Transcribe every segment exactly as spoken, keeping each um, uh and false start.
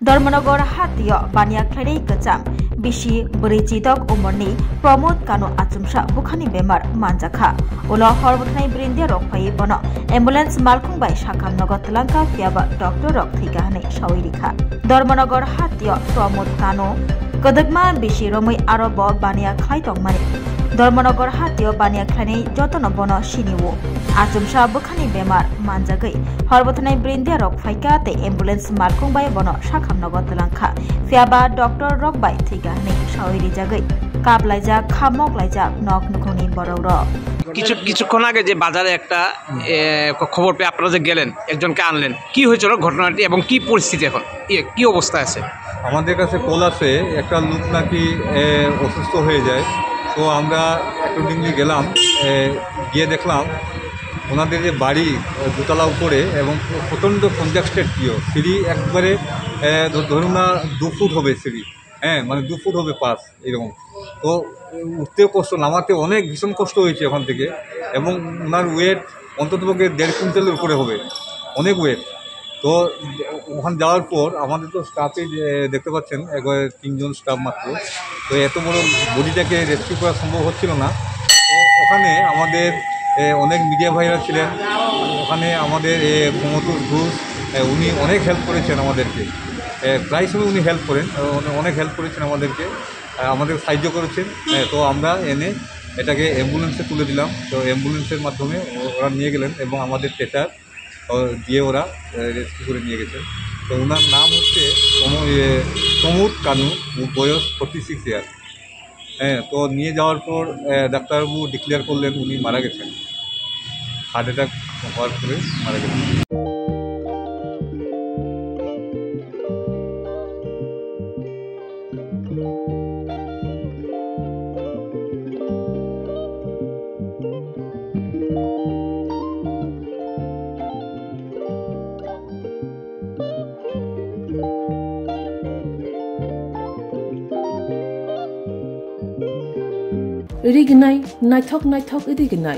Dharmanagar hatio baniya khlainai kwcham bisi bwrwi chidok umorni Pramod Kanu achumsa bukhani bemar manjakha. Ulo hor bwthanai brindia rok phaiwi bono ambulance malkhung bai sakham nogo twlangkha, phiyaba doctor rok thwikha hwnwi sawi rikha. Dharmanagar hatio Pramod Kanu kwdwkma bisi romwi aro bo baniya khlai tongmani. Dharmanagar hatio baniya khlainai jotono bono sinio. Achumsa bukhani bemar manjagwi hor bwthanai brindia rok phaikha tei ambulance malkhung bai bono sakham nogo twlangkha. Phiyaba doctor rok bai thwikha hwnwi sawi rijagwi kaplaijak, khamok laijak nok nukhungni borok rok. কিছু কিছুক্ষণ আগে যে বাজারে একটা এ, খ- খবর পেয়ে আপনারা যে গেলেন, একজনকে আনলেন, কি হয়েছিল ঘটনাটি এবং কি পরিস্থিতি এখন? ইয়ে, কি অবস্থায় আছে? আমাদের কাছে কল আছে, একটা লোক নাকি এ, অসুস্থ হয়ে যায়। তো আমরা অ্যাকর্ডিংলি গেলাম, এ, গিয়ে দেখলাম ওনাদের যে বাড়ি, এ, দোতলা উপরে এবং প্রচণ্ড কনজেস্টেড, প্রিয় সিঁড়ি একবারে এ, ধ- ধরুন না, দু ফুট হবে সিঁড়ি। হ্যাঁ, মানে দু ফুট হবে পাস এরকম। তো উঠতেও কষ্ট, নামাতে অনেক ভীষণ কষ্ট হয়েছে ওখান থেকে। এবং ওনার ওয়েট অন্তত পক্ষে দেড় কুইন্টালের উপরে হবে, অনেক ওয়েট। তো ওখানে যাওয়ার পর আমাদের তো স্টাফে দেখতে পাচ্ছেন, একবারে তিনজন স্টাফ মাত্র। তো এত বড় বডিটাকে রেস্কিউ করা সম্ভব হচ্ছিল না। তো ওখানে আমাদের এ, অনেক মিডিয়া ভাইরা ছিলেন, ওখানে আমাদের এ, প্রমোদ ঘোষ, এ, উনি অনেক হেল্প করেছেন আমাদেরকে। এ, প্রায় সময় উনি হেল্প করেন, এ, উনি অনেক হেল্প করেছেন আমাদেরকে, এ, আমাদের সাহায্য করেছেন। এ, তো আমরা এনে এটাকে অ্যাম্বুলেন্সে তুলে দিলাম। তো অ্যাম্বুলেন্সের মাধ্যমে ও- ওরা নিয়ে গেলেন এবং আমাদের স্ট্রেচার, ও, দিয়ে ওরা এ, রেস্কিউ করে নিয়ে গেছেন। তো ওনার নাম হচ্ছে প্রমো- এ, প্রমোদ কানু, বয়স ফর্টি সিক্স ইয়ার। হ্যাঁ, তো নিয়ে যাওয়ার পর, আহ, ডাক্তারবাবু ডিক্লেয়ার করলেন উনি মারা গেছেন, হার্ট অ্যাটাক হওয়ার পরে মারা গেছেন। Rignai, naithok naithok rignai.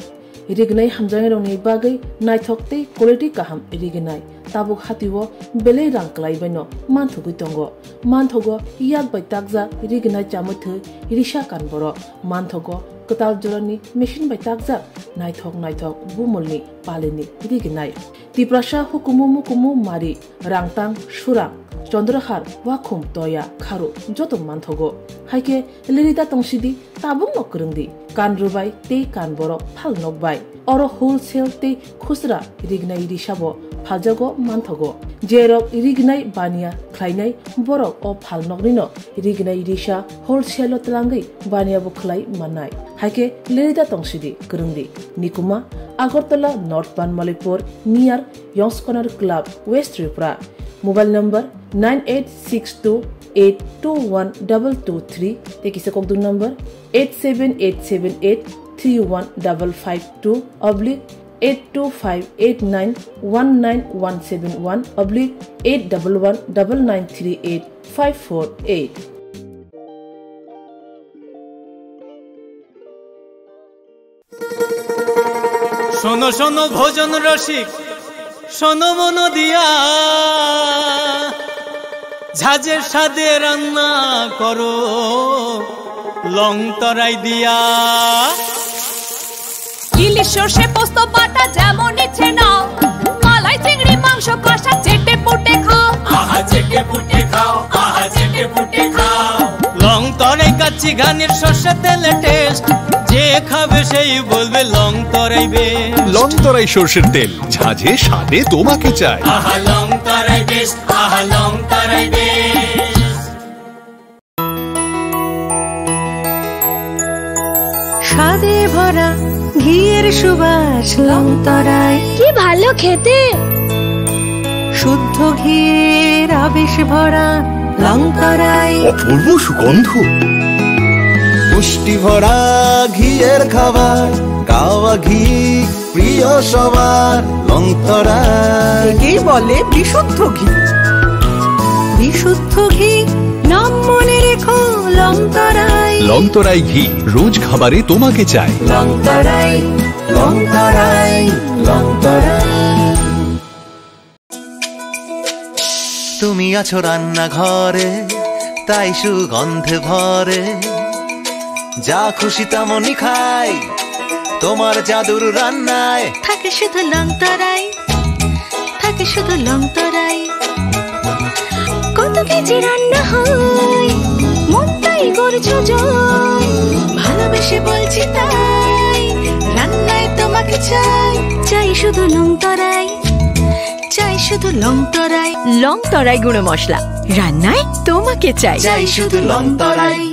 Rignai hamjaknairokni bagwi naithok tei quality kaham rignai. Tabuk hatio belai rang kwlaibaino manthogwi tongo. Manthogo yak bai takjak rignai chamwi thwi risa kan borok. Manthogo kwtal jorani machine bai takjak naithok naithok bumulni palini rignai. Tiprasa hukumu mukumu mari, rangtang, surang, chondrahar, wakhum, toya, kharu, joto manthogo. Haikhe lerida tongsidi, tabukno kwrwngdi, kan rwbai tei kan borok phal nokbai. Oro wholesale tei khusra rignai risabo phaljago manthogo. Jerok rignai baniya khlainai borok o phal noknino rignai risa wholesale o twlangwi baniya bo khlai mannai. Haikhe lerida tongsidi, kwrwngdi. Nikuma, Agartala North Banmalipur, near Yongskhonar Club, West Tripura. Mobile number nine eight six two eight two one double two three, tei kisa kokduk number eight seven eight seven eight three one double five two oblique eight two five eight nine one nine one seven one oblique eight double one double nine three eight five four eight. শোনো শোনো ভোজন রসিক, শোনো মন দিয়া, ঝাঁঝের স্বাদে রান্না করো লং তরাই দিয়া। ইলিশ সর্ষে পোস্ত বাটা যেমন ইচ্ছে নাও, মালাই চিংড়ি মাংস কষা চেটে পুটে খাও। আহা চেটে পুটে খাও, আহা চেটে পুটে খাও। লং তরাই কাচ্চি ঘানির সর্ষে তেলে টেস্ট, যে খাবে সেই বলবে লং তরাই বেস্ট। লং তরাই সর্ষের তেল, ঝাঁঝে স্বাদে তোমাকে চাই। আহা লং তরাই বেস্ট, আহা লং তরাই বেস্ট। স্বাদে ভরা ঘিয়ের সুবাস লং তরাই। কি ভালো খেতে! শুদ্ধ ঘিয়ের আবেশ ভরা লং তরাই। অপূর্ব সুগন্ধ। পুষ্টি ভরা ঘিয়ের খাবার, গাওয়া ঘি প্রিয় সবার, লং তরাই। একেই বলে বিশুদ্ধ ঘি। বিশুদ্ধ ঘি, নাম মনে রেখো লং তরাই। লং তরাই ঘি, রোজ খাবারে তোমাকে চাই। লং তরাই, লং তরাই, লং তরাই। তুমি আছো রান্নাঘরে, তাই সুগন্ধে ভরে। যা খুশি তেমনই খাই, তোমার জাদুর রান্নায়। থাকে শুধু লং তরাই, থাকে শুধু লং তরাই। কত কেজি রান্না হয়, মনটাই করছো জয়। ভালোবেসে বলছি তাই, রান্নায় তোমাকে চাই। চাই শুধু লং তরাই, চাই শুধু লং তরাই। লং তরাই গুঁড়ো মশলা, রান্নায় তোমাকে চাই। চাই শুধু লং তরাই।